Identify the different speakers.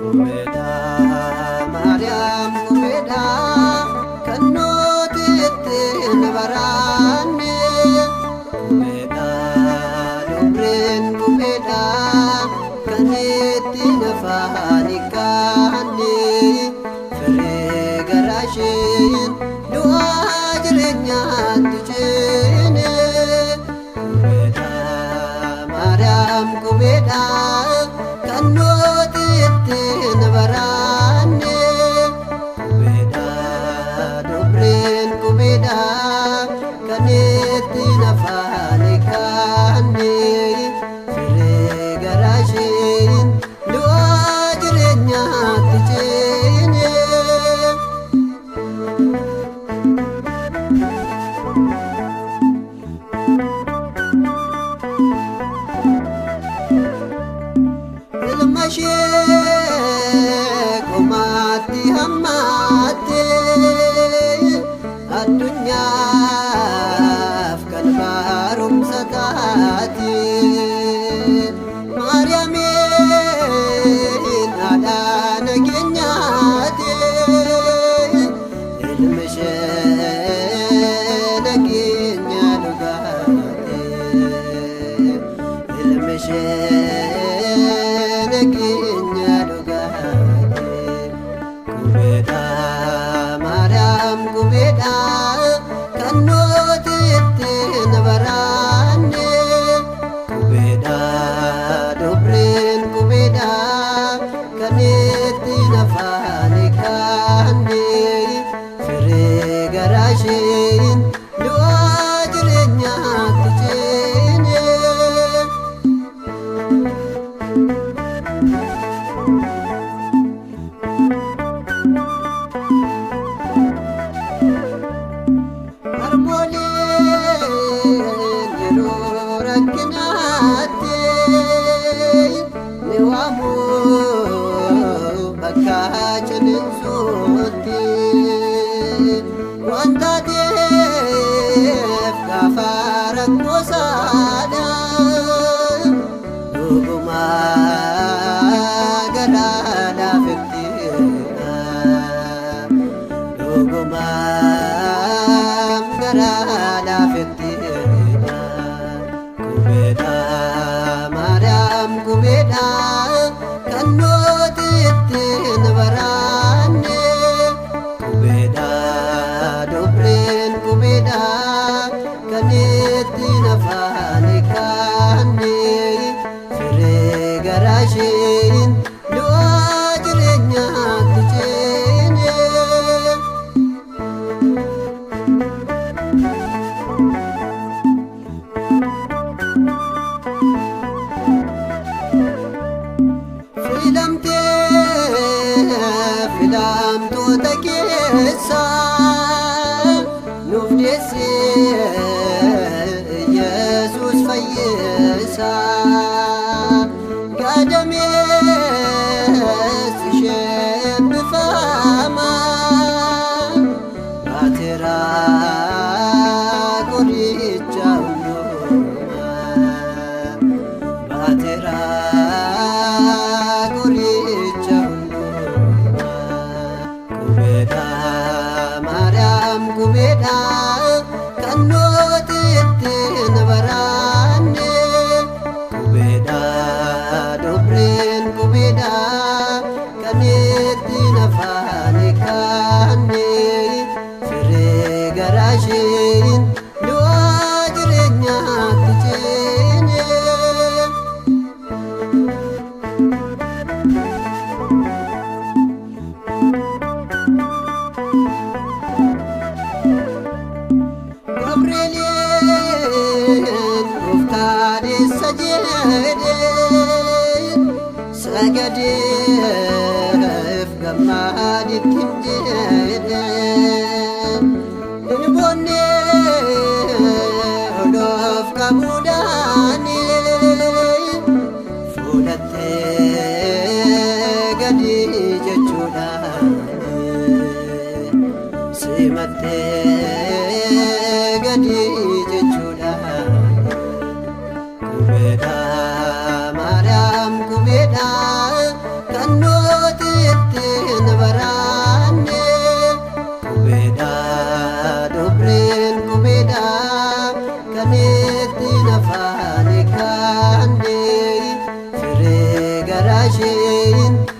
Speaker 1: Qubeedha Maariyaam qubeedha kan nuti ittiin baranne. Qubeedha dubreen qubeedha kan ittiin afaan hiikkanne. Firee garaa isheen du'aa jireenyaatti ceene. Qubeedha Maariyaam qubeedha kan nuti ittiin baranne. Qubeedha dubreen qubeedha kan ittiin afaan hiikkanne. Firee garaa isheen du'aa jireenyaatti ceene. Ilma ishee qomaatti hammaatte addunyaaf kan barumsa taate. Maariyaamiin haadha nageenyaate. Ilmi ishee nageenya dhugaate. Ilmi ishee nageenya dhugaate. Qubeedha Maariyaam qubeedha kan nuti ittiin baranne. Qubeedha dubreen qubeedha kan ittiin afaan hiikkanne. Firee garaa isheen du'aa jireenyaatti ceene. Harmooleen yeroo rakkinaatti ni waamu bakka ciniinsuutti. Waan taateef gaafa rakkoo saadha dhuguma garaa laafettiidha. Dhuguma garaa laafettiidha. Qubeedha Maariyaam qubeedha kan nuti ittiin baranne. Qubeedha dubreen qubeedha kan ittiin afaan hiikkanne. Firee garaa isheen du'aa jireenyaatti ceene. Filamtee filamtoota keessa nuuf deessee Yesuus fayyisaa. Gadamees ishee eebbifama. Baateera qoricha hundumaa. Baateera qoricha hundumaa. Qubeedha Maariyaam qubeedha kan nuti ittiin baranne. Qubeedha dubreen qubeedha kan ittiin afaan hiikkanne. Firee garaa isheen du'aa jireenyaatti ceene. Gabrieliin gooftaan eessa jedhe sagadeef gammaaditti hin jedhe. Hin boonne oloof qabuudhaani fuulattee gadi jechuudhaani. Simattee gadi jechuudhaan. Qubeedha Maariyaam qubeedha kan nuti Ta'een